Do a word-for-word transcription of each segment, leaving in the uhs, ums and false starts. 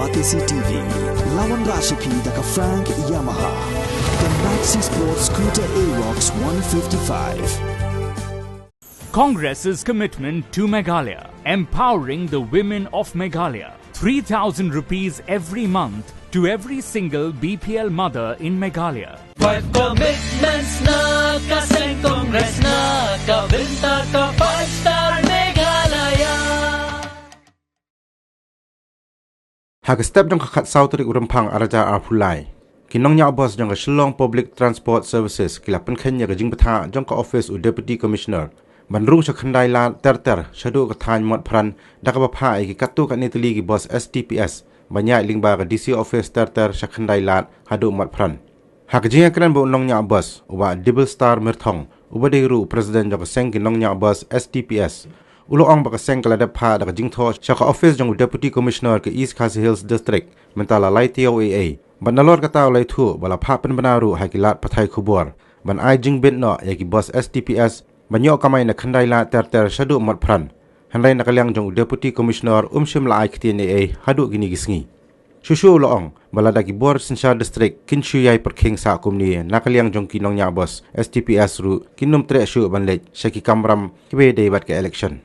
Batesi T V, lawan Rashipi da ka Frank Yamaha. The Maxi Sport Scooter Aerox one fifty-five. Congress's commitment to Meghalaya, empowering the women of Meghalaya. Three thousand rupees every month to every single B P L mother in Meghalaya. Five commitments na ka seng Congress na ka bynta ka five star Meghalaya. Ha ka step jong ka khatsaw tarik u Rymphang arhajar arphew lai, ki nongñiah bus jong ka Shillong Public Transport Services ki la pynkheiñ ïa ka jingbthah jong ka office u Deputy Commissioner ban rung sha Khyndailad ter ter shaduh ka thaiñ Motphran, da kaba phah ïa ki katto katne tylli ki bus S T P S ban ïaid lyngba ka D C office ter ter sha Khyndailad haduh Motphran. Ha ka jingïakren bad u nongñiah bus, u Bah Dibilstar Myrthong, uba dei ruh u president jong ka seng ki nongñiah bus S T P S, u la ong ba ka seng ka la dep phah da ka jingthoh sha ka office jong u Deputy Commissioner ka East Khasi Hills District mynta la lai taïew ei ei. Bad nalor kata u la ïathuh ba la phah pynbna ruh ha ki lad pathai khubor ban ai jingbit noh ïa ki bus S T P S ban ïoh kamai na Khyndailad ter ter shaduh Motphran. Hynrei na ka liang jong u Deputy Commissioner um shym la ai ktien ei ei haduh kine ki sngi. Shuh shuh u la ong ba lada ki bor synshar district kin shu ïai pyrkhing sah kumne na ka liang jong ki nongñiah bus, S T P S ruh kin ym treh shuh ban leit sha ki kamram kiba ïadei bad ka election.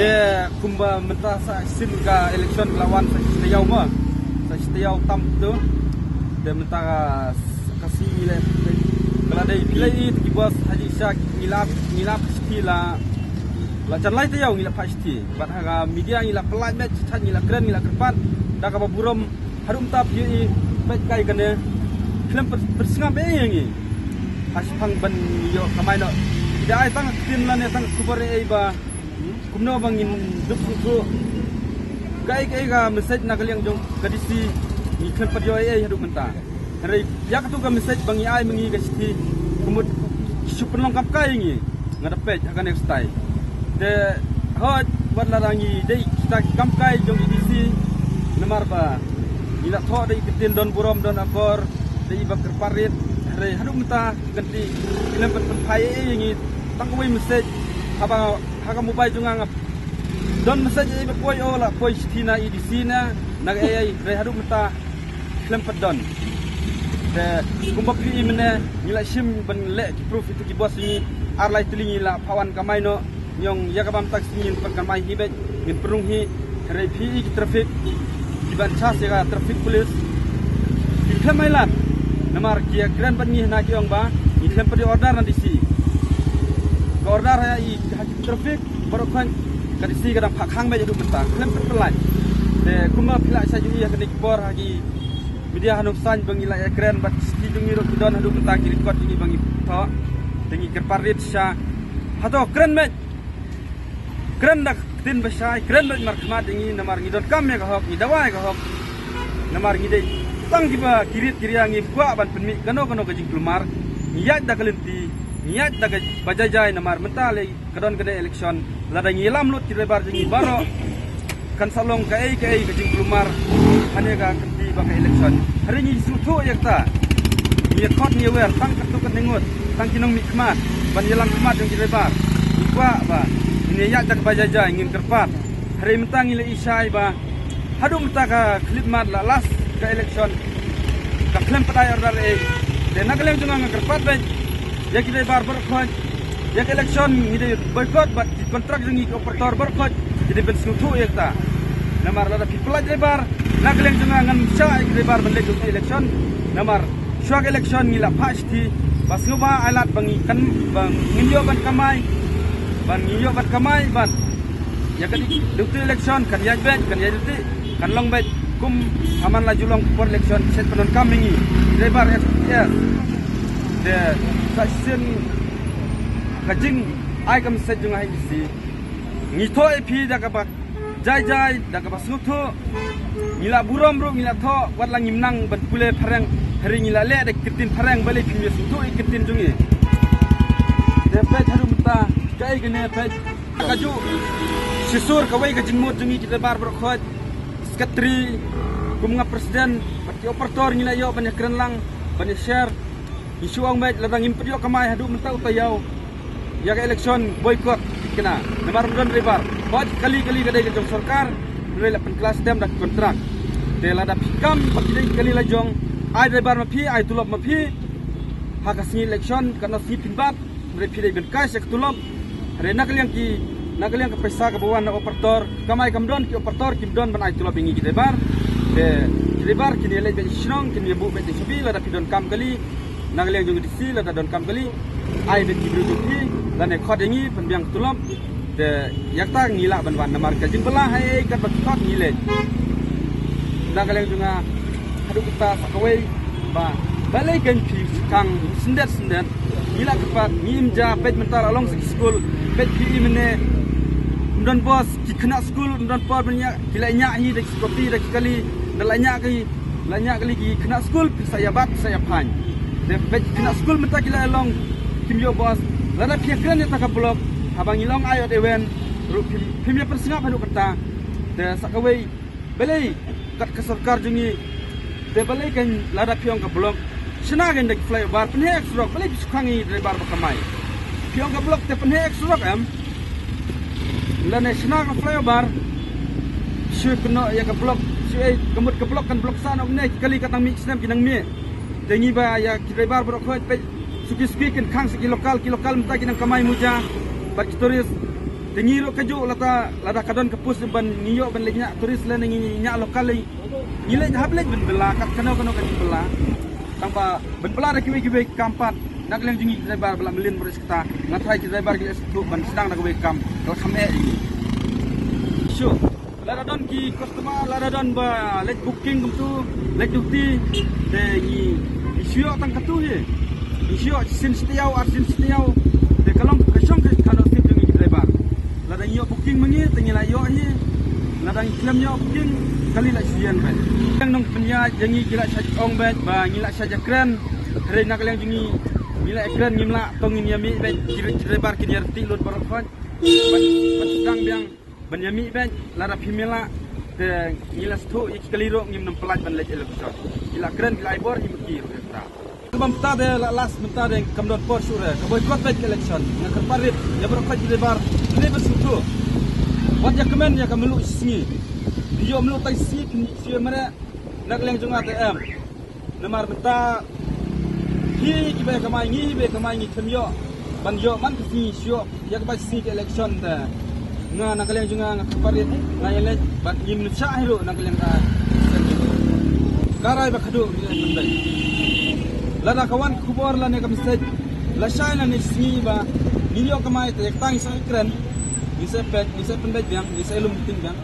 Te kumba mynta sa shisien ka election ka la wan sa shi taïew mo. Sa shi taïew tam tu. Te mynta ka, ka sngi le ka la dei phi la ïohi ki bus ha jingshisha ngi la, ngi la phah shithi la, la jan lai taïew ngi la phah shithi. Bad ha ka media ngi la pynlait met, shitai ngi la kren, ngi la kyrpad da kaba burom. Haduh mynta phi ïohi peit kai kane khlem pyn-, pynsngap ei ei ïa ngi. Ha shiphang ban ïoh kamai noh. Ki da ai tang ka ktien lane tang ka khubor ei ei ba kumno ba ngin dup sngewthuh. Kaei kaei ka message na ka liang jong ka D C ngi khlem pat ïoh ei ei haduh mynta. Hynrei ïa katu ka message ba ngi ai ma ngi ka shithi ka mut shu pynlong kam kai ïa ngi. Nga da peit ha kane ka style. Te hooid wat lada ngi dei kita ki kam kai jong i D C namar ba ngi la thoh da i ktien don burom don akor da i ba kyrpad rit. Hynrei haduh mynta ki kynti ki lem pat pynphai ei ei ïa ngi tang kawei message haba ha ka mobile jong nga nga don message ei ei ba poi o la poi shithi na i D C na na ka ei ei hynrei haduh mynta khlem pat don. Te kumba phi ïohi mynne ngi la shim ban leh ki proof ïa ki bus ngi ar lai tylli ngi la phah wan kamai noh. Ngi ong ïa kaba mynta ka sngi ngin pynkamai hi beit ngin pynrung hi. Hynrei phi ïohi ki traffic ki ban chas ïa ka traffic police. Ki khlem ai lad namar ki ïakren bad ngi hana ki ong ba ngi khlem pat ïoh order na D C. Ka order ha i ha ki traffic baroh khoit ka D C ka dang phah khang beit haduh mynta khlem pat pynlait. Te kumba phi la shah ïohi ha kine ki por ha ki media ha Nongsan ba ngi la ïakren bad ki jong ngi ruh ki don haduh mynta ki record jong ngi ba ngi thoh. Te ngi kyrpad rit sha hato kren beit. Kren da ka ktien ba shai, kren beit markhmat ïa ngi namar ngi donkam ïa ka hok, ngi dawa ïa ka hok. Namar ngi dei Tang kiba ki rit ki ria ngim kwah ban pynmih kano kano ka jingkulmar, ngi ïaid da ka lynti, ngi ïaid da kaba jai jai namar mynta lei ka don kane election, lada ngi ïalam lut ki dreibar jong ngi baroh, kan sa long kaei kaei ka jingkulmar ha kane ka kynti ba ka election. Hynrei ngi sngewthuh ïa kata. Ngi ïa khot ngi ïa wer tang katto katne ngut, tang ki nongmihkhmat ban ïalam khmat jong ki dreibar. Ngi kwah ba ngin ïaid da kaba jai jai, ngim kyrpad. Hynrei mynta ngi la i shai ba haduh mynta ka khyllipmat la last ka election, ka khlem pat ai order ei. Te na ka liang jong nga nga kyrpad beit ïa ki dreibar baroh khoit, ïa ka election ngi dei boycott bad ki kontrak jong ngi ki operator baroh khoit ki dei ban sngewthuh ïa kata. Namar lada phi pyllait dreibar, na ka liang jong nga ngan shah ïa ki dreibar ban leit jong ka election. Namar shuwa ka election ngi la phah shithi ba sngewbha ai lad ba ngi kan, ba ngin ïoh ban kamai, ban ngin ïoh ban kamai ban ïa ka dei, dei election kan ïaid beit, kan ïaid dei, kan long beit kum ha man la ju long por election, shet pyndonkam ïa ngi dreibar S P S. Te sa shisien ka jingai ka message jong nga ha I D C, ngi thoh ïa phi da kaba jai jai, da kaba sngewthuh. Ngi la burom ruh, ngi la thoh, wat la ngim nang ban pule phareng, hynrei ngi la leh da ki ktien phareng, balei phim ïa sngewthuh ïa ki ktien jong ngi. Te peit haduh mynta kaei kane, peit kajuh shisur kawei ka jingmut jong ngi ki dreibar baroh khoit. Secretary, kum nga president, bad ki operator ngi la ïoh ban ïa kren lang, ban ïa share. Ngi shu ong beit lada ngim pat ïoh kamai haduh mynta u taïew, ïa ka election boycott thikna. Namar ym don dreibar. Hooid kali kali ka dei ka jong sorkar, hynrei la pynkylla stem da ki kontrak. Te lada phi kam ba ki dei kali la jong, ai dreibar ma phi, ai tulop ma phi. Ha ka sngi election, katno sngi phin bat, hynrei phi dei ban kai sha ka tulop. Hynrei na ka liang ki, na ka liang ka pisa kaba wan na operator, kamai kam don, ki operator kim don ban ai tulop ïa ngi ki dreibar. Te ki dreibar kin ïa leit beit sha shnong, kin ïa buh beit sha phi, lada phi donkam kali. Na ka liang jong ka D C lada donkam kali, ai beit ki briew jong phi, lane khot ïa ngi pynbiang ka tulop. Te ïa kata ngi lah ban wan namar ka jingbylla ha ei ei katba ki khot ngi leit. Na ka liang jong nga haduh katta sa kawei ba balei kein phi khang syndet syndet. Ngi la kyrpad, ngi im ja, peit mynta la long sa ki skul, peit phi i mynne. Ym don bos, ki khynnah skul ym don por ban ñiah, ki la ñiah hi da ki skopi da ki kali, da la ñiah ki, la ñiah kali ki khynnah skul, phi sa ïa bat, phi sa ïa phaiñ. Te peit ki khynnah skul mynta ki la long, kim ïoh bos. Lada phi ïa kren ïa kata ka block, haba ngi long ai ot ewen ruh phim, phim ïa pynsngap haduh katta. Te sa kawei, balei kat ka sorkar jong ngi, te balei kein lada phi ong ka block, shna kein da ki flyover, pynheh surok, balei phi shu khang ïa ngi dreibar ba kamai. Phi ong ka block te pynheh surok em? Lane shna ka flyover, shu kynnoh ïa ka block, shu ei, ka mut ka block kan block sa noh ne, ki kali ka tang mih snem ki nang mih. Te ngi ba ïa ki dreibar baroh khoit peit, suki suki kin khang sa ki local, ki local mynta ki nang kamai muja bad ki tourist. Te ngi ruh kajuh lada, lada ka don ka post ban ngi ïoh ban leit ñiah tourist lane ngi ñiah local lei. Ngi leit hap leit ban bylla kat kano kano ka jingbylla. Tang ba ban bylla da kiwei kiwei kam pat. Na ka liang jong ngi ki dreibar ba la mlien baroh shi katta. Nga tharai ki dreibar ki leh sngewthuh ban sdang da kawei kam. Ka la kham eh ïa ngi. Sure. Lada don ki customer, lada don ba leit booking kumtu, leit duty, te ngi, ngi shu ïoh tang katu hi. Ngi shu ïoh shisien shi taïew, ar shisien shi taïew. Te ka long ka shong ka khana tip jong ngi ki dreibar. Lada ngi ïoh booking ma ngi, te ngi la ïoh hi. Lada ngi khlem ïoh booking, kali la shu ïeng beit. Tang nong pynïaid jong ngi ki la shah ong beit ba ngi la shah ïakren. Hynrei na ka liang jong ngi, ngi la ïakren ngim lah, to ngin ïa mih beit, ki dreibar kin ïa reti lut baroh khoit. Ban, ban sdang biang. Ban ïa mih beit, lada phim lah, te ngi la sngewthuh ïa ki kali ruh ngim nang pyllait ban leit election. Ki la kren, ki la ai bor, ngim ki ruh ïa kata. Kaba mynta de la last, mynta de kam don por shuh re, ka boycott beit ka election. Nga kyrpad rit ïa baroh khoit ki dreibar, kine ba sngewthuh. Wat ïa kmen ïa ka mluh shi sngi. Phi ïoh mluh tang shi sngi, phin shu ïa mareh, na ka liang jong nga te em. Namar mynta hi kiba ïa kamai ngi, hi ba ïa kamai ngi khlem ïoh ban ïoh man ka sngi shuh ïa kaba sngi ka election te. Nga na ka liang jong nga nga kyrpad rit, nga ïa leit bad ngim nang shah hi ruh na ka liang ka. Ka rai ba khadduh ngi leit pynbeit. Lada ka wan ka khubor lane ka message la shai lane sngi ba ngin ïoh kamai te ïa kata ngi sa kren, ngi sa peit, ngi sa pynbeit biang, ngi sa lum meeting biang.